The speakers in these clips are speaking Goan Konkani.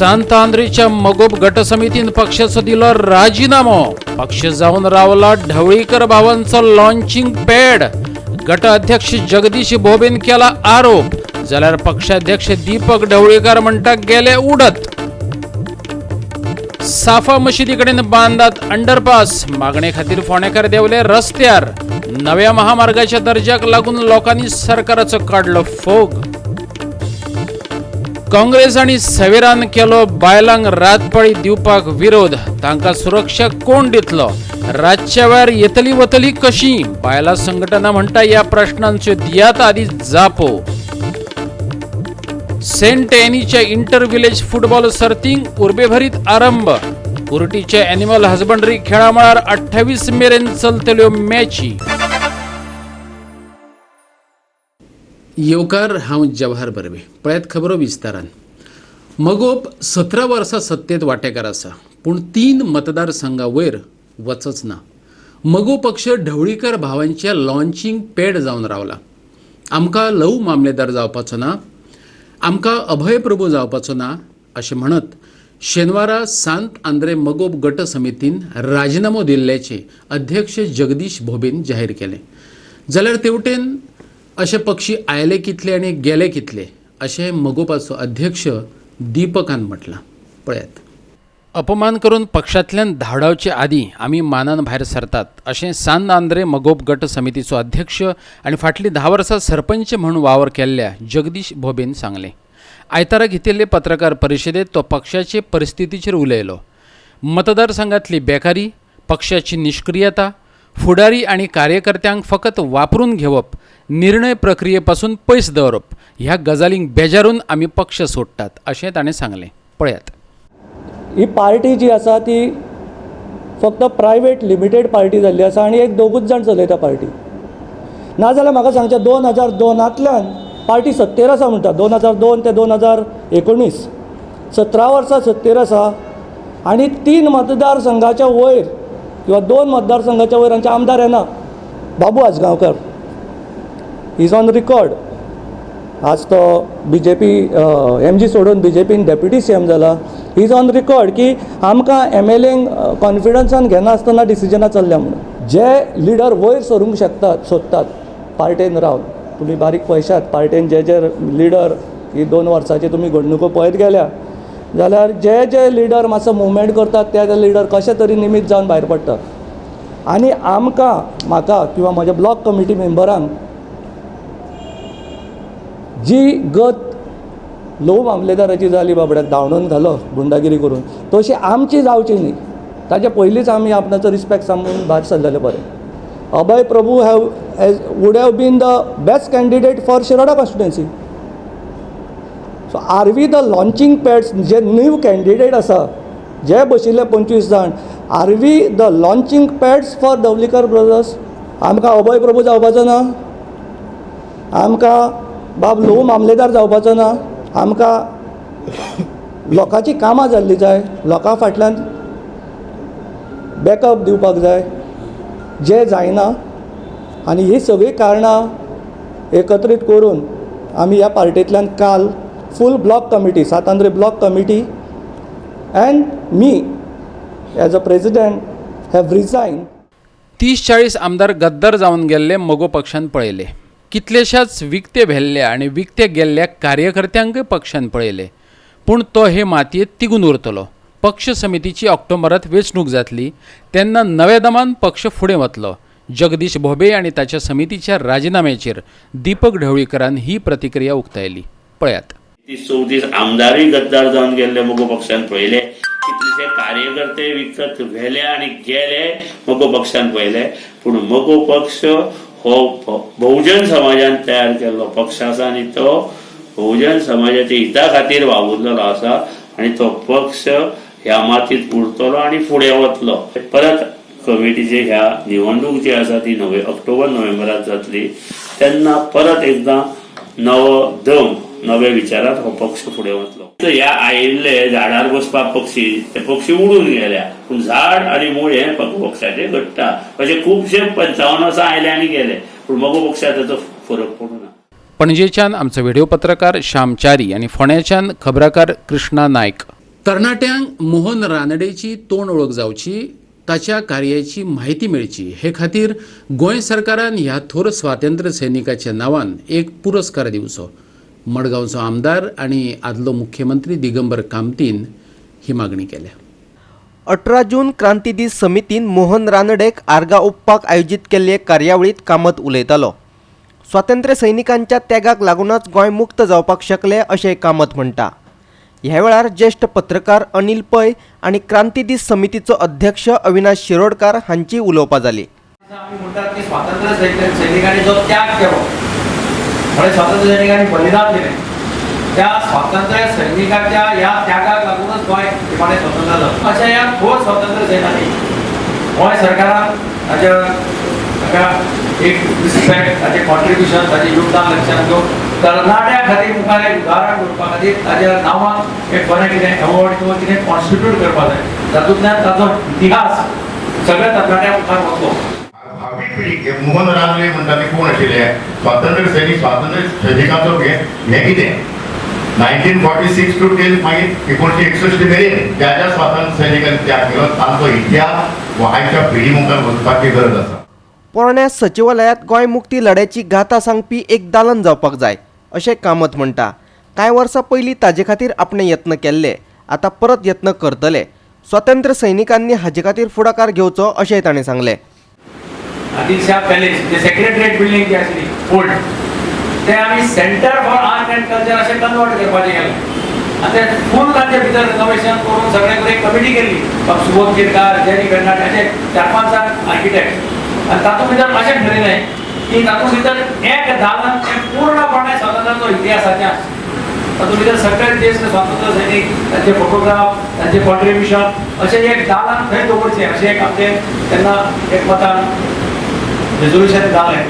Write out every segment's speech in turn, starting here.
सांत आंद्रेच्या मगोप गट समितीन पक्षाचो दिलो राजीनामो. पक्ष जावन रावला ढवळीकर भावांचो लॉन्चिंग पॅड. गट अध्यक्ष जगदीश भोबेन केला आरोप, जाल्यार पक्षाध्यक्ष दीपक ढवळीकर म्हणटा गेले उडत. साफा मशिदी कडेन बांदात अंडरपास, मागणे खातीर फोंडेकार देंवले रस्त्यार. नव्या महामार्गाच्या दर्जाक लागून लोकांनी सरकाराचो काडलो फोग. काँग्रेस आनी सवेरान केलो बायलांक रातपाळी दिवपाक विरोध. तांकां सुरक्षा कोण दितलो? रातच्या वेळार येतली वतली कशी? बायलां संघटना म्हणटा, ह्या प्रश्नांच्यो दियात आदी जापो. सेंट एनीच्या इंटर विलेज फुटबॉल सर्तींक उर्बेभरीत आरंभ. कुर्टीच्या एनिमल हजबंडरी खेळामळार 28 मेरेन चलतल्यो मॅची. येवकार, हांव जवाहर बर्वे. पळयात खबरो विस्तारान. मगोप 17 वर्सां सत्तेत वांटेकार आसा, पूण तीन मतदारसंघा वयर वचच ना. मगो पक्ष ढवळीकर भावांचे लॉन्चिंग पॅड जावन रावला. आमकां लघु मामलेदार जावपाचो ना, आमकां अभय प्रभू जावपाचो ना, अशें म्हणत शेनवारा सांत आंद्रे मगोप गट समितीन राजिनामो दिल्ल्याचें अध्यक्ष जगदीश भोबेन जाहीर केलें. जाल्यार तेवटेन अशे पक्षी आयले कितले आनी गेले कितले, अशें मगोपाचो अध्यक्ष दीपकान म्हटलां. पळयात. अपमान करून पक्षांतल्यान धांवडावचे आदीं आमी मानान भायर सरतात, अशें सांत आंद्रे मगोप गट समितीचो अध्यक्ष आनी फाटलीं 10 वर्सां सरपंच म्हूण वावर केल्ल्या जगदीश भोबेन सांगलें. आयतारा घेतिल्ले पत्रकार परिशदेंत तो पक्षाचे परिस्थितीचेर उलयलो. मतदारसंघातली बेकारी, पक्षाची निश्क्रियता, फुडारी आनी कार्यकर्त्यांक फकत वापरून घेवप, निर्णय प्रक्रिये पासून पयस दवरप ह्या गजालींक बेजारून आमी पक्ष सोडटात, अशें ताणें सांगलें. पळयात. ही पार्टी जी आसा ती फक्त प्रायवेट लिमिटेड पार्टी जाल्ली आसा आनी एक दोगूच जाण चलयता पार्टी. नाजाल्यार म्हाका सांगचें, 2002तांतल्यान पार्टी सत्तेर आसा म्हणटा. 2002 ते 2019, 17 वर्सां सत्तेर आसा आनी तीन मतदारसंघाच्या वयर किंवा दोन मतदारसंघाच्या वयर आमचे आमदार येना. बाबू आजगांवकर is on record. आज तो बीजेपी एमजी सोडून बीजेपीन डेप्युटी सीएम जाला. Is on record की आमकां एमएलएंक कॉन्फिडन्सान घेनासतना डिसिजनां चल्ल्या म्हणून. जे लिडर वयर सरूंक शकतात, सोदतात पार्टेन रावन, तुमी बारीक पळयशात, पार्टेन जे जे लिडर, ही 2 वर्सांची तुमी घडणुको पळयत गेल्या जाल्यार जे जे लिडर मातसो मुवमेंट करतात, ते ते लिडर कशे तरी निमीत जावन भायर पडटात. आनी आमकां, म्हाका किंवा म्हज्या ब्लॉक कमिटी मेंबरांक जी गत ल्हव मामलेदाराची जाली, बाबड्याक धांवडून घालो गुंडागिरी करून, तशी आमची जावची न्ही, ताचे पयलींच आमी आपणाचो रिस्पेक्ट सांगून भायर सरलेले बरें. Abhay Prabhu have has would have been the best candidate for Shiroda constituency. So are we the launching pads? J new candidate आसा, जे बशिल्ले 25 जाण, are we the launching pads for Dhavalikar brothers? आमकां अभय प्रभू जावपाचो ना, आमकां बाब ल्हवू मामलेदार जावपाचो ना. आमकां लोकांची कामां जाल्लीं जाय, लोकां फाटल्यान बॅकअप दिवपाक जाय, जें जायना. आनी ही सगळीं कारणां एकत्रीत करून आमी ह्या पार्टेंतल्यान काल फूल block committee, Sant Andre block committee and me as a president have resign. 30-40 आमदार गद्दार जावन गेल्ले मगो पक्षान पळयले. कितलेशाच विकते व्हेल्ल्या आनी विकते गेल्ल्या कार्यकर्त्यांकय पक्षान पळयले, पूण तो हे मातयेंत तिगून उरतलो. पक्ष समितीची ऑक्टोबरांत वेंचणूक जातली, तेन्ना नव्या दमान पक्ष फुडें वतलो. जगदीश भोबे आनी ताच्या समितीच्या राजिनाम्याचेर दीपक ढवळीकरान ही प्रतिक्रिया उक्तायली. पळयात. 30-34 आमदारूय गद्दार जावन गेल्ले मगो पक्षान पळयले. कितलेशे कार्यकर्ते विकत व्हेले आनी गेले मगो पक्षान पळयले. पूण मगो पक्ष हो बहुजन समाजान तयार केल्लो पक्ष आसा आनी तो बहुजन समाजाच्या हिता खातीर वावुरलेलो आसा आनी तो पक्ष ह्या मातीत उरतलो आनी फुडें वतलो. परत कमिटीचे ह्या निवडणूक जी आसा ती नोव्हे ऑक्टोबर नोव्हेंबरात जातली, तेन्ना परत एकदां नवो दम, नव्या विचारात हो पक्ष फुडें वतलो. तर ह्या आयिल्ले झाडार बसपाक पक्षी, ते पक्षी उडून गेल्या, पूण झाड आनी मूळ हें पक्षाचें घडटा. अशे खुबशे 55 वर्सां आयले आनी गेले, पूण मगो पक्षाक ताचो फरक पडूना. पणजेच्यान आमचो व्हिडिओ पत्रकार श्याम च्यारी आनी फोंड्याच्यान खबराकार कृष्णा नायक. तरणाट्यांक मोहन रानडेची तोंड वळख जावची, ताच्या कार्याची म्हायती मेळची हे खातीर गोंय सरकारान ह्या थोर स्वातंत्र्य सैनिकाच्या नांवान एक पुरस्कार दिवचो. मडगांवचो आमदार आनी आदलो मुख्यमंत्री दिगंबर कामतीन ही मागणी केल्या. 18 जून क्रांती दीस समितीन मोहन रानडेक आर्गां ओंपपाक आयोजीत केल्ले कार्यावळींत कामत उलयतालो. स्वातंत्र्य सैनिकांच्या त्यागाक लागूनच गोंय मुक्त जावपाक शकलें अशें कामत म्हणटा. ह्या वेळार ज्येश्ठ पत्रकार अनिल पै आनी क्रांती दीस समितीचो अध्यक्ष अविनाश शिरोडकार हांची उलोवपां जालीं. आमी म्हणटात की स्वातंत्र्य सैनिकांनी जो त्याग केलो, म्हणजे स्वातंत्र्य सैनिकांनी बलिदान दिलें, त्या स्वातंत्र्य सैनिकाच्या ह्या त्यागाक लागूनच गोंय निमाणें स्वतंत्र जालें. अशा ह्या थोर स्वातंत्र्य सेनानी गोंय सरकारान ताच्या ताका एक रिस्पेक्ट, ताचें कॉन्ट्रिब्युशन, ताचें योगदान लक्षांत घेवन तरणाट्या खातीर मुखार एक उदाहरण दवरपा खातीर ताच्या नांवान एक बरें कितें एवॉर्ड किंवा कितें कॉन्स्टिट्यूट करपा जाय, तातूंतल्यान ताचो इतिहास सगळ्या तरणाट्या मुखार वतलो. भावी पिढी मोहन रानडे म्हणटा ते कोण आशिल्ले स्वातंत्र्य सैनीक, स्वातंत्र्य सैनिकांचो हें कितें 1946 टू टील मागीर 1961 मेरेन ज्या ज्या स्वातंत्र्य सैनिकांनी त्याग केलो तांचो इतिहास आयच्या पिढी मुखार वचपाची गरज आसा. पोरण्या सचिवालयांत गोंय मुक्ती लढ्याची गाथा सांगपी एक दालन जावपाक जाय अशें कामत म्हणटा. कांय वर्सां पयलीं ताजे खातीर आपणें यत्न केल्ले, आतां परत यत्न करतले. स्वातंत्र्य सैनिकांनी हाजे खातीर फुडाकार घेवचो अशेंय ताणें सांगलें. आदिलशाह पॅलेस जे सेक्रेटरीएट बिल्डिंग जी आसली ओल्ड, ते आमी centre for art and culture अशें कन्वर्ट करपाचें केलें आनी ते फूल तांचे भितर रिनोवेशन करून सगळें करून एक कमिटी केल्ली, बाब सुबोध गिरकार, जेरी कर्नाट अशे 4-5 जाण आर्किटेक्ट, आनी तातूंत भितर अशें ठरयलें की तातूंत भितर एक दालन हें पूर्णपणे स्वातंत्र्याचो इतिहासाचें आसा. तातूंत भितर सगळे ज्येश्ठ स्वातंत्र्य सैनीक, तांचे फोटोग्राफ, तांचे कॉन्ट्रिब्युशन अशें एक दालन थंय दवरचें अशें एक आमचें तेन्ना एक मतान रेजोल्युशन जालें.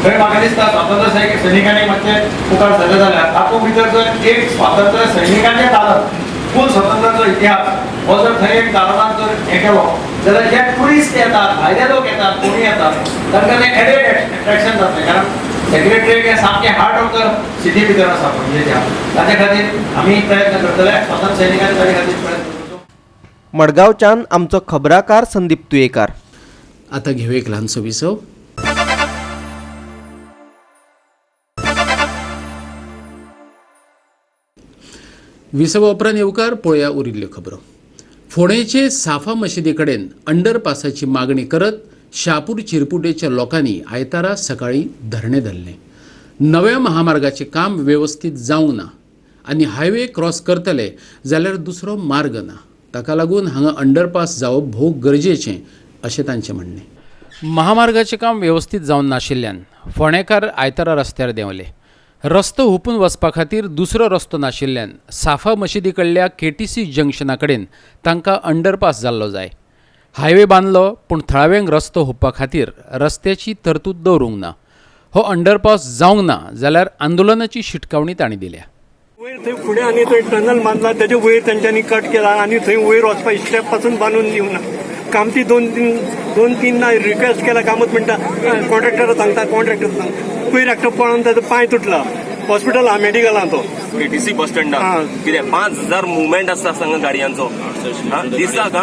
थंय म्हाका दिसता स्वातंत्र्य सैनिकांनी मातशें मुखार सरलें जाल्यार तातूंत भितर जर एक स्वातंत्र्य सैनिकांचें दालन फूल स्वातंत्र्याचो इतिहास हो जर थंय एक दालनान जर हें केलो जाल्यार जे ट्युरिस्ट येतात, भायले लोक येतात, कोणी येतात, तांकां तें एडेड एट्रेक्शन जातलें. कारण सेक्रेटरीएट हें सामकें हार्ट ऑफ the city भितर आसा पणजेच्या, ताचे खातीर आमी प्रयत्न करतले, स्वातंत्र्य सैनिकांनी ताचे खातीर प्रयत्न करचो. मडगांवच्यान आमचो खबराकार संदीप तुयेकार. आतां घेवया एक ल्हानसो विसव. विसवा उपरांत येवकार पळोवया उरिल्ल्यो खबरो. फोंडेचे साफा मशिदी कडेन अंडरपासाची मागणी करत शापूर चिरपुटेच्या लोकांनी आयतारा सकाळीं धरणें धरलें. नव्या महामार्गाचें काम वेवस्थीत जावंक ना आनी हायवे क्रॉस करतले जाल्यार दुसरो मार्ग ना, ताका लागून हांगा अंडरपास जावप भोव गरजेचें अशें तांचें म्हणणें. महामार्गाचें काम वेवस्थीत जावन नाशिल्ल्यान फोंडेकार आयतारा रस्त्यार देंवले. रस्तो हुपून वचपा खातीर दुसरो रस्तो नाशिल्ल्यान साफा मशिदी कडल्या केटीसी जंक्शना कडेन तांकां अंडरपास जाल्लो जाय. हायवे बांदलो पूण थळाव्यांक रस्तो हुपपा खातीर रस्त्याची तरतूद दवरूंक ना. हो अंडरपास जावंक ना जाल्यार आंदोलनाची शिटकावणी तांणी दिल्या. वयर थंय फुडें आनी थंय टनल बांदला, तेजे वयर तेंच्यांनी कट केला आनी थंय वयर वचपाक स्टेप पासून बांदून दिवना. कामती दोन तीन रिक्वेस्ट केला. कामत म्हणटा कॉन्ट्रॅक्टरा सांगता, कॉन्ट्रॅक्टर सांगता. पयर एकटो पळोवन ताजो पांय तुटला, हॉस्पिटल आहा, मेडिकल आहा तो केटीसी बस स्टँडार कितें 5000 मुवमेंट आसता सांगा गाडयांचो दिसाक.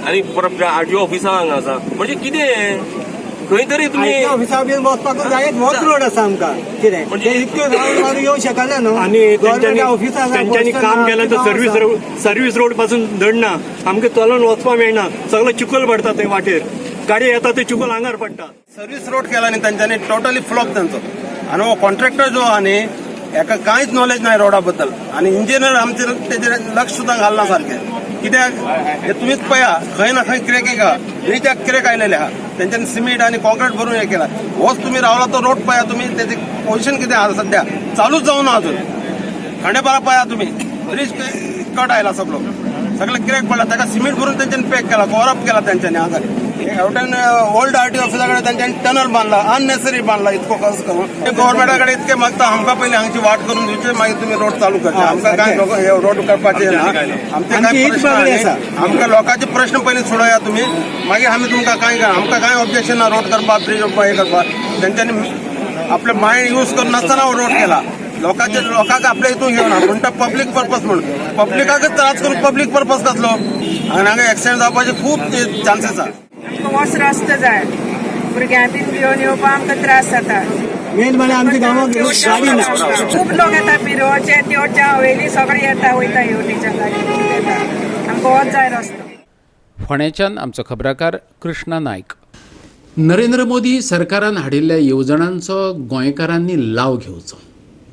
आनी परत आरटीओ ऑफिसा हांगा आसा, म्हणजे कितें खंय तरी तुमी ऑफिसा बीन वचपाक जायत होच रोड आसा आमकां कितें म्हणजे इतक्यो रावंड मारून येवंक शकना न्हू. आनी गव्हर्मेंट तेंच्यांनी काम केलें तर सर्वीस रोड पासून धडना, आमकां चलोन वचपाक मेळना, सगळें चिखल पडटा थंय वाटेर, गाडी येता ते चिखल आंगार पडटा. सर्वीस रोड केला न्ही तांच्यांनी, टोटली फ्लॉप तांचो. आनी हो कॉन्ट्रॅक्टर जो आहा न्ही हेका कांयच नॉलेज ना रोडा बद्दल, आनी इंजिनियर आमचे तेजेर लक्ष सुद्दां घालना सारकें. कित्याक हे तुमीच पळया खंय ना खंय क्रॅक आहा, ब्रिजाक क्रॅक आयलेले आहा, तेंच्यांनी सिमेंट आनी कॉन्क्रीट भरून हे केला. होच तुमी रावला तो रोड पळया तुमी, तेजी पोझिशन कितें आहा सध्या, चालूच जावना अजून. खांडेपारा पळया तुमी, ब्रिज कट आयला सगळो, सगळे क्रॅक पडला, ताका सिमेंट भरून तेंच्यांनी पॅक केला, कव्हर केला तेंच्यांनी. हांगा हेवटेन ओल्ड आरटी ऑफिसा कडेन तेंच्यांनी टनल बांदला, अननेसरी बांदला इतको खर्च करून. गव्हर्मेंटा कडेन इतके मागता, आमकां पयलीं हांगची वाट करून दिवची, मागीर तुमी रोड चालू करचे. आमकां कांय रोड करपाचे ना, आमचे काय प्रश्न आसा, आमकां लोकांचे प्रश्न पयलीं सोडोया तुमी, मागीर आमी तुमकां कांय, आमकां कांय ऑब्जेक्शन ना रोड करपाक, ब्रिज हे करपाक. तेंच्यांनी आपले मायंड यूज करनासतना रोड केला. लोकांचे लोकांक आपल्या हितून घेवना म्हणटा पब्लीक पर्पज म्हणून पब्लिकाकच त्रास करून पब्लीक पर्पज कसलो? आनी हांगा एक्सिडंट जावपाचे खूब चान्सीस आसा. आमकां वच रस्तो जाय, भुरग्यां बीन घेवन येवपाक आमकां त्रास जाता. मेन म्हळ्यार आमच्या गांवाक गाडी ना. खूब लोक येता पिरोचे तेवच्या हवेली सगळे येता वयता येवटीच्या गाडी खूब येता. आमकां वच जाय रस्तो. फोंड्याच्यान आमचो खबराकार कृष्णा नायक. नरेंद्र मोदी सरकारान हाडिल्ल्या येवजणांचो गोंयकारांनी लाव घेवचो,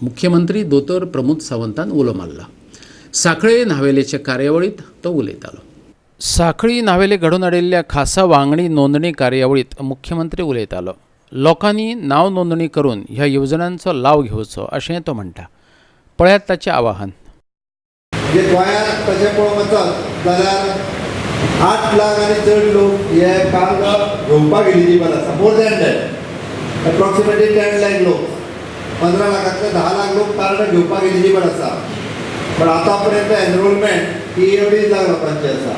मुख्यमंत्री दोतोर प्रमोद सावंतान उलो मारला. सांखळे न्हावेलेचे कार्यावळींत तो उलयतालो. सांखळी न्हावेले घडोवन हाडिल्ल्या खासा वांगडी नोंदणी कार्यावळींत मुख्यमंत्री उलयतालो. लोकांनी नांव नोंदणी करून ह्या येवजणांचो लाव घेवचो अशें तो म्हणटा. पळयात ताचें आवाहन. म्हणजे गोंयांत तशें पळोवंक वचत जाल्यार 8 लाख आनी चड लोक हे कार्ड घेवपाक एलिजिबल आसा. More than that, approximately 10 lakh लोक, 15 लाखांतले 10 लाख लोक कार्ड घेवपाक एलिजिबल आसा. पण आतां पर्यंत एनरोलमेंट ही 2.5 लाख लोकांची आसा.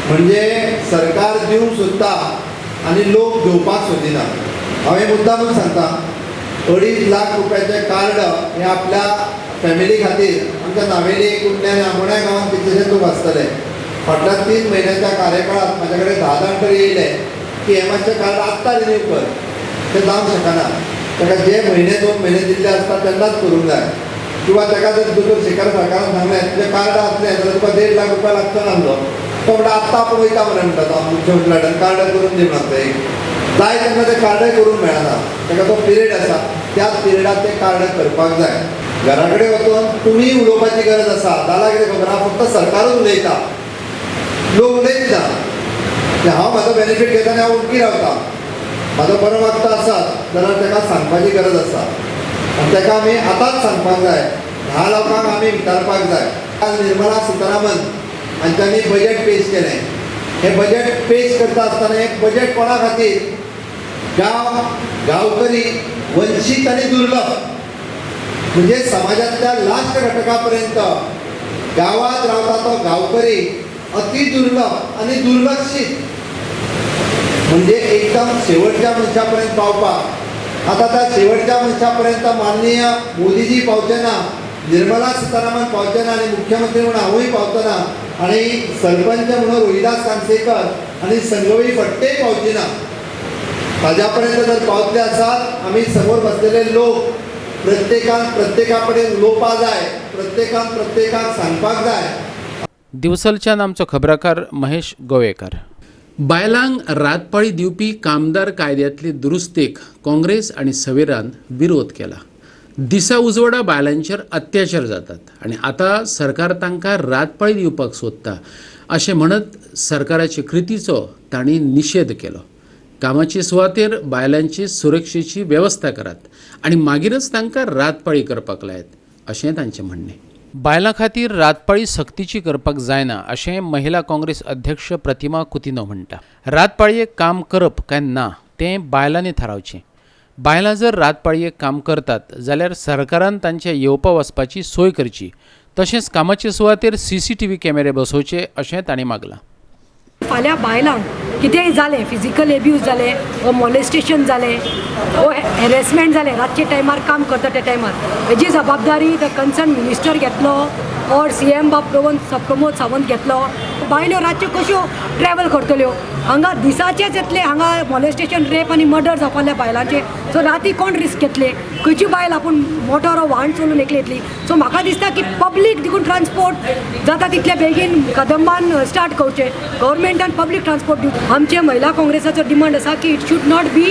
म्हणजे सरकार दिवंक सोदता आनी लोक घेवपाक सोदिना. हांव मुद्दा म्हणून सांगता, 2.5 लाख रुपयाचें कार्ड हें आपल्या फॅमिली खातीर आमच्या नावेली, कुडण्या आनी आमोण्या गांवांत कितलेशेच लोक आसतले. फाटल्या 3 म्हयन्याच्या कार्यकाळांत म्हाज्या कडेन 10 जाण तरी येयले की हें मातशें कार्ड आत्तां रिन्यू कर. तें जावंक शकना. ताका जे म्हयने 2 म्हयने दिल्ले आसता तेन्नाच करूंक जाय. किंवा ताका जर दोतोर शेखर सरकारान सांगलें तुजें कार्ड आसलें जाल्यार तुका 1.5 लाख रुपया लागचो नासलो, तो म्हणटा आत्तां आपूण वयता मरे म्हणटा तो मुख्यमंत्र्या कडेन कार्ड करून दी म्हणटा. एक जाय तेन्ना तें कार्डय करूंक मेळना. ताका तो पिरियड आसा, त्याच पिरियडात तें कार्ड करपाक जाय. घरा कडेन वचून तुमी उलोवपाची गरज आसा. जाल्यार कितें खबर आसा, फक्त सरकारूच उलयता, लोक उलयत ना. हांव म्हाजो बेनिफीट घेता आनी हांव उडकी रावता. म्हाजो बरो वक्तो आसात जाल्यार ताका सांगपाची गरज आसा आनी ताका आमी आतांच सांगपाक जाय. 10 लोकांक आमी विचारपाक जाय. काल निर्मला सीतारामन हांच्यांनी बजेट पेश केलें. हें बजेट पेश करता आसतना हें बजेट कोणा खातीर? गांव, गांवकरी, वंचीत आनी दुर्लभ, म्हणजे समाजांतल्या लास्ट घटका पर्यंत गांवांत रावता तो गांवकरी अति दुर्लभ आनी दुर्लक्षीत, म्हणजे एकदम शेवटच्या मनशा पर्यंत पावपाक. आतां त्या शेवटच्या मनशा पर्यंत माननीय मोदीजी पावचे ना, निर्मला सीतारामन पावचे ना आनी मुख्यमंत्री म्हणून हांवूय पावचो ना आनी सरपंच म्हणून रोहिदास कांसेकर आनी संगवी फट्टेय पावची ना. ताज्या पर्यंत जर पावतले आसात आमी समोर बसलेले लोक प्रत्येकान प्रत्येका कडेन उलोवपाक जाय, प्रत्येकान प्रत्येकाक सांगपाक जाय. दिवचलच्यान आमचो खबराकार महेश गोवेकर. बायलांक रातपाळी दिवपी कामदार कायद्यांतली दुरुस्तेक काँग्रेस आनी सवेरान विरोध केला. दिसा उजवाडा बायलांचेर अत्याचार जातात आनी आतां सरकार तांकां रातपाळी दिवपाक सोदता अशें म्हणत सरकाराचे कृतीचो तांणी निशेध केलो. कामाचे सुवातेर बायलांची सुरक्षेची वेवस्था करात आनी मागीरच तांकां रातपाळी करपाक लायात अशें तांचें म्हणणें. बायलां खातीर रातपाळी सक्तीची करपाक जायना अशें महिला काँग्रेस अध्यक्ष प्रतिमा कुतिनो म्हणटा. रातपाळयेक काम करप काय ना तें बायलांनी थारावचें. बायलां जर रातपाळयेक काम करतात जाल्यार सरकारान तांच्या येवपा वचपाची सोय करची, तशेंच कामाचे सुवातेर CCTV कॅमेरे बसोवचे अशें तांणी मागलां. फाल्यां बायलांक कितेंय जालें, फिजिकल एब्यूज जालें वो मॉलेस्टेशन जालें वो हॅरेसमेंट जालें रातचे टायमार काम करता त्या टायमार, हेजी जबाबदारी the concern minister घेतलो ऑर CM बाब प्रमोद सावंत घेतलो. बायलो रातच्यो कश्यो ट्रॅवल करतल्यो? हांगा दिसाचेच येतले, हांगा मॉलेस्टेशन, रेप आनी मर्डर जावपाक बायलांचे. सो राती कोण रिस्क घेतले? खंयची बायल आपूण मोटर वाहन चलोवन एकली येतली? सो म्हाका दिसता की पब्लीक देखून ट्रान्सपोर्ट जाता तितले बेगीन कदंबान स्टार्ट करचें, गव्हर्मेंटान पब्लीक ट्रान्सपोर्ट दिवचें. आमचे महिला काँग्रेसाचो डिमांड आसा की it should not be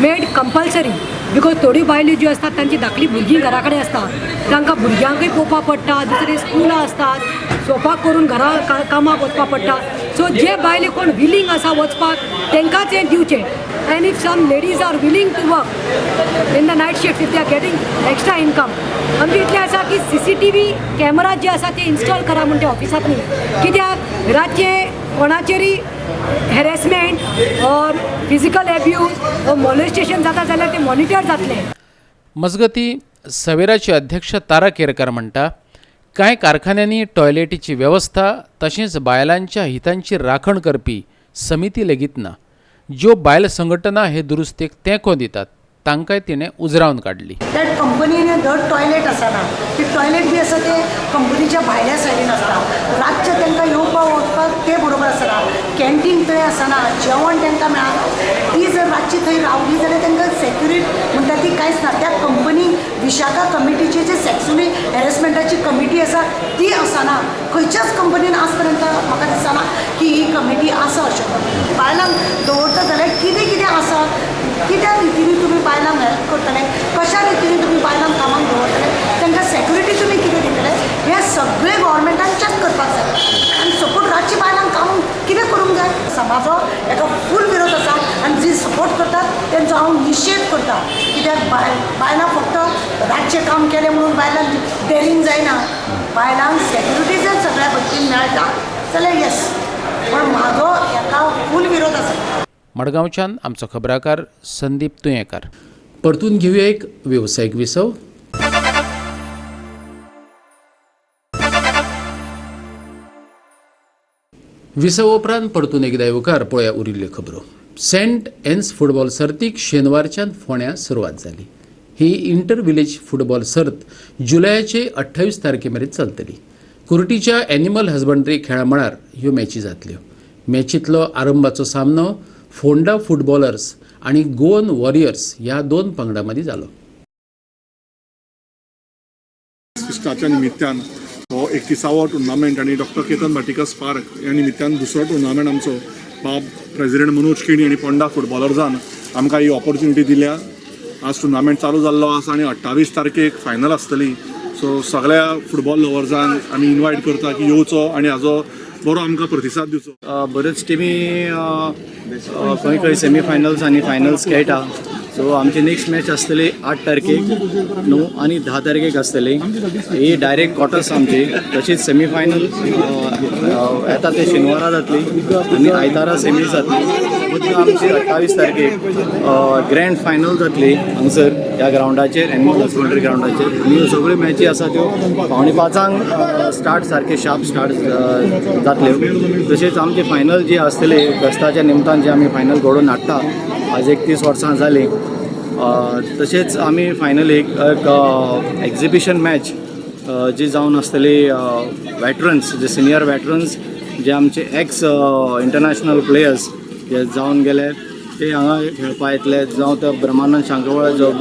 made compulsory, because थोड्यो बायलो ज्यो आसतात तांची धाकली भुरगीं घरा कडेन आसता, तांकां भुरग्यांकूय पळोवपाक पडटा, दुसरे स्कुलां आसतात, स्वयंपाक करून घरा कामाक वचपाक पडटा. सो जे बायले कोण विलींग आसा वचपाक तांकांच हें दिवचें. And if some ladies are willing to work in the night shift, if they are getting extra income, आमचें इतलें आसा की CCTV camera जे आसा ते इन्स्टॉल करा म्हण ते ऑफिसांतनी, कित्याक रातचे कोणाचेरय harassment or physical abuse or molestation जाता जाल्यार ते मॉनिटर जातले. मजगती सवेराचे अध्यक्ष तारा केरकर म्हणटा, कांय कारखान्यांनी टॉयलेटीची वेवस्था तशेंच बायलांच्या हितांची राखण करपी समिती लेगीत ना. ज्यो बायल संघटना हे दुरुस्तेक तेंको दितात तांकांय तिणें उजरावन काडली. त्या कंपनीन धड टॉयलेट आसना, ती टॉयलेट बी आसा ते कंपनीच्या भायल्या सायडीन आसता. रातचें तांकां येवपाक वचपाक तें बरोबर आसना, कॅन्टीन थंय आसना, जेवण तांकां मेळना. ती जर रातची थंय रावली जाल्यार तांकां सेक्युरिटी म्हणटा ती कांयच ना. त्या कंपनी विशाखा कमिटीची जी सेक्सुअली हॅरेसमेंटाची कमिटी आसा ती आसना. खंयच्याच कंपनीन आज पर्यंत म्हाका दिसना की ही कमिटी आसा अशें म्हणून. बायलांक दवरता जाल्यार कितें कितें आसा, कित्या रितीन तुमी बायलांक हेल्प करतले, कशा रितीन तुमी बायलांक कामाक दवरतले, तांकां सेक्युरिटी तुमी कितें दितले, हें सगळें गव्हर्मेंटान चॅक करपाक जाय. आनी सपोर्ट रातची बायलांक काम कितें करूंक जाय. समाजो हेका फूल विरोध आसा आनी जी सपोर्ट करतात तेंचो हांव निशेध करता. कित्याक बायलां फक्त रातचें काम केलें म्हणून बायलांक डेरिंग जायना. बायलांक सेक्युरिटी जर सगळ्या भशेन मेळटा जाल्यार येस, पण म्हाजो हेका फूल विरोध आसा. मडगांवच्यान आमचो खबराकार संदीप तुयेंकार. परतून घेवया एक वेवसायीक विसव. विसव उपरांत परतून एकदा येवकार. पळया उरिल्ल्यो खबरो. सेंट एन्स फुटबॉल सर्तीक शेनवारच्यान फोंड्यां सुरवात जाली. ही इंटर विलेज फुटबॉल सर्त जुलयाचे 28 तारखे मेरेन चलतली. कुर्टीच्या एनिमल हजबंड्री खेळा मळार ह्यो मॅची जातल्यो. मॅचींतलो आरंभाचो सामनो फोंडा फुटबॉलर्स आनी गोवन वॉरियर्स ह्या दोन पंगडां मदीं जालो. फिस्टाच्या निमित्तान हो 31वो टुर्नामेंट आनी डॉक्टर केतन भाटीकर स्मारक ह्या निमित्तान दुसरो टुर्नामेंट आमचो बाब प्रेसिडेंट मनोज केणी आनी पोंडा फुटबॉलर्सान आमकां ही ऑपॉर्च्युनिटी दिल्या. आज टुर्नामेंट चालू जाल्लो आसा आनी 28 तारखेक फायनल आसतली. सो सगळ्या फुटबॉल लवर्सांक आमी इनवायट करता की येवचो आनी हाजो बरो आमकां प्रतिसाद दिवचो. बऱ्योच टिमी खंय खंय सेमीफायनल्स आनी फायनल्स खेळटा. सो आमची नेक्स्ट मॅच आसतली 8 तारखेक, 9 आनी 10 तारखेक आसतली. ही डायरेक्ट क्वॉर्टर्स आमची. तशीच सेमीफायनल येता ते शेनवारा जातली आनी आयतारा सेमी जातली. आमची 28 तारखेक ग्रँड फायनल जातली हांगसर ह्या ग्रावंडाचेर, एनिमल हजबंड्री ग्रावंडाचेर. आनी सगळ्यो मॅची आसा त्यो 4:45 स्टार्ट, सारके शार्प स्टार्ट जातल्यो. तशेंच आमची फायनल जी आसतली फेस्ताच्या निमतान जी आमी फायनल घडोवन हाडटा, आज 31 वर्सां जालीं. तशेंच आमी फायनलीक एक एग्जिबिशन मॅच जी जावन आसतली वेटरन्स, जे सिनियर वेटरन्स जे आमचे एक्स इंटरनॅशनल प्लेयर्स जे जावन गेले ते हांगा खेळपा येतले. जावं तो ब्रह्मानंद शांकवळ जो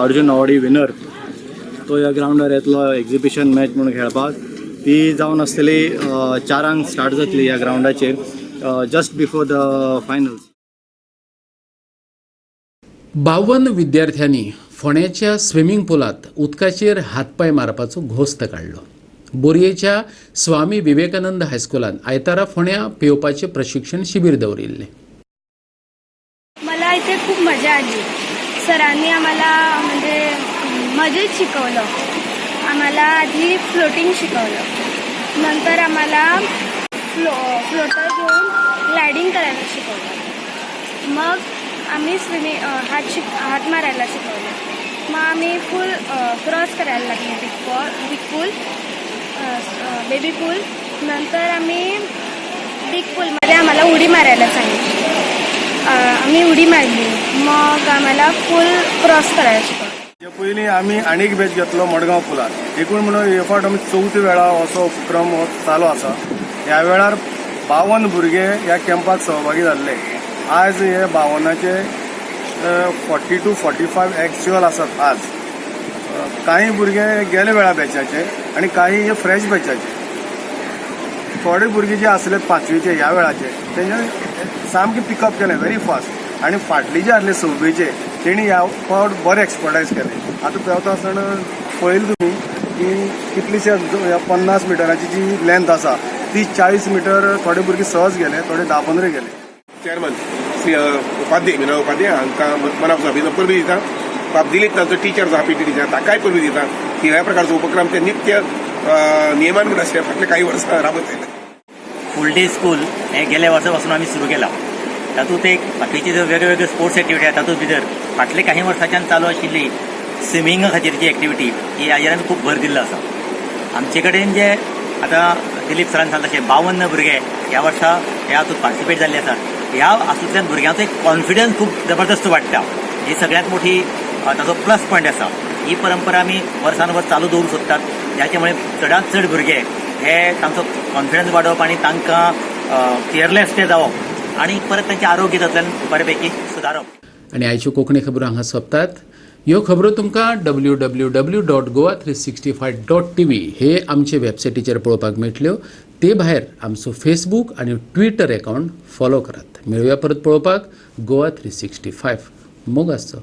अर्जुन अवॉर्डी विनर तो ह्या ग्रावंडार येतलो एग्जिबिशन मॅच म्हणून खेळपाक. ती जावन आसतली 4 स्टार्ट जातली ह्या ग्रावंडाचेर, जस्ट बिफोर the finals. 52 विद्यार्थ्यांनी फोंड्याच्या स्विमींग पुलांत उदकाचेर हातपांय मारपाचो घोस्त काडलो. बोरयेच्या स्वामी विवेकानंद हायस्कुलान आयतारा फोंड्या पेंवपाचें प्रशिक्षण शिबीर दवरिल्लें. मला इथे खूप मजा आली. सरांनी आम्हाला म्हणजे मजेत शिकवलं. आम्हाला आधी फ्लोटिंग शिकवलं, नंतर आम्हाला फ्लोटर घेऊन ग्लायडिंग करायला शिकवलं. मग आम्ही स्विमिंग हात मारायला शिकवलं. मग आम्ही फुल क्रॉस करायला लागले बिग पूल, बेबी पूल. नंतर आम्ही बिग पूलमध्ये आम्हाला उडी मारायला सांगितली. आम्ही उडी मारली. मग आम्हाला फुल क्रॉस करायला शिकवलं. पयलीं आमी आनीक बॅच घेतलो मडगांव पुलार. एकूण म्हणून हे फावट आमी चवथ्या वेळा असो उपक्रम हो चालू आसा. ह्या वेळार 52 भुरगे ह्या कॅम्पाक सहभागी जाल्ले. आज हे 52चे 40 to 45 actual आसात. आज कांय भुरगे गेले वेळा बॅचाचे आनी कांय हे फ्रेश बॅचाचे. थोडे भुरगे जे आसले 5वीचे ह्या वेळाचे तेंच्यानी सामकें पिकअप केलें व्हेरी फास्ट. आनी फाटली जे आसले 6वीचे तेणी ह्या फावट बरें एक्सपर्टायज केलें. आतां पेंवता आसतना पळयलें तुमी की कितलीशे 50 मिटराची जी लेंथ आसा ती 40 मिटर थोडे भुरगे सहज गेले, थोडे 10-15 गेले. चेअरमन श्री उपाध्ये विनय उपाध्ये हांकां मना पसून परबी दिता. बाब दिलीप तांचो टिचर जो आहा, पीटी टिचर, ताकाय परबी दिता की ह्या प्रकारचो उपक्रम ते नित्य नियमान म्हूण आशिल्ले फाटले काही वर्सां राबत आयले. फूल डे स्कूल हें गेल्या वर्सा पासून आमी सुरू केलां. तातूंत एक बाकीचे जे वेगळे वेगळे स्पोर्ट्स एक्टिविटी आसा तातूंत भितर फाटले काही वर्सांच्यान चालू आशिल्ली स्विमिंगा खातीरची एक्टिविटी ही हाजेर आमी खूब भर दिल्लो आसा. आमचे कडेन जे आतां दिलीप सरान सांगलें तशें 52 भुरगे ह्या वर्सा ह्या हातूंत पार्टिसिपेट जाल्ले आसात. ह्या हातूंतल्यान भुरग्यांचो एक कॉन्फिडन्स खूब जबरदस्त वाडटा. ही सगळ्यांत मोठी ताजो प्लस पॉयंट आसा. ही परंपरा आमी वर्सान वर्स चालू दवरूंक सोदतात, जाचे मुळे चडांत चड भुरगे हे तांचो कॉन्फिडन्स वाडोवप आनी तांकां फियरलेस ते जावप आनी परत तांचें आरोग्य तातूंतल्यान बरे पैकी सुदारप. आनी आयच्यो कोंकणी खबरो हांगा सोंपतात. ह्यो खबरो तुमकां www.goa365.tv हे आमचे वेबसायटीचेर पळोवपाक मेळटल्यो. ते भायर आमचो फेसबूक आनी ट्विटर अकावंट फॉलो करात. मेळुया परत पळोवपाक गोवा 365. मोग आसचो.